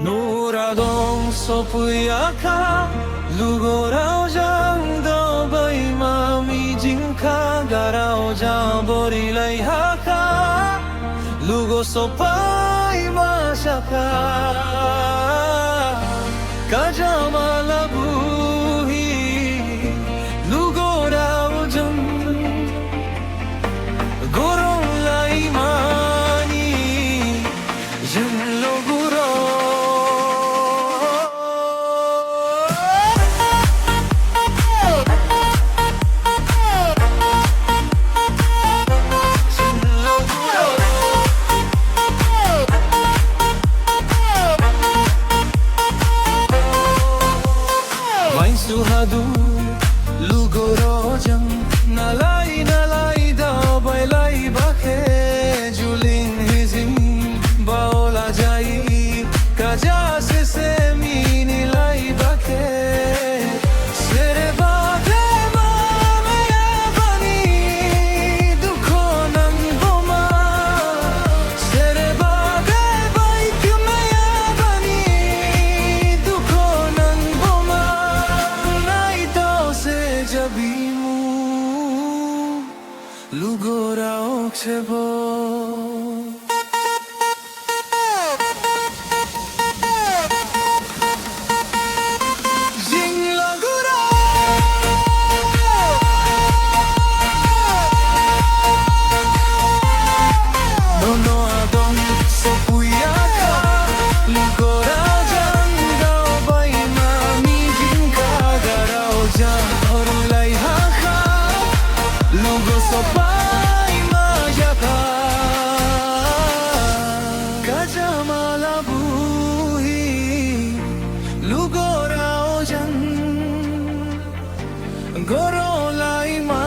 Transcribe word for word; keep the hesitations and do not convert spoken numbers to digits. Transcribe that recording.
Nora dong sophuiyakha, lugurao jang daobaima mijingkha, garao jang borilaiha kha, lugu sophaima jakha. Khajama labuhi, lugurao jang gorong laimani, jing lugurao. Wainso hadu lugurao jang, nalai nalai daobailaiba khe, juling hijing baola jai, khaja sese minilaiba khe. Sereba de mameyabani dukhu nangbuma, sereba de baithumeyabani dukhu nangbuma, naithaose jabimu, lugurao khebo. Jing lugurao. Nono adong sophuiyakha, lugurao jang daobaima mijingkha, garao jang orulaiha kha, lugu sophaima jakha. Khajama labuhi, lugurao jang gorong laima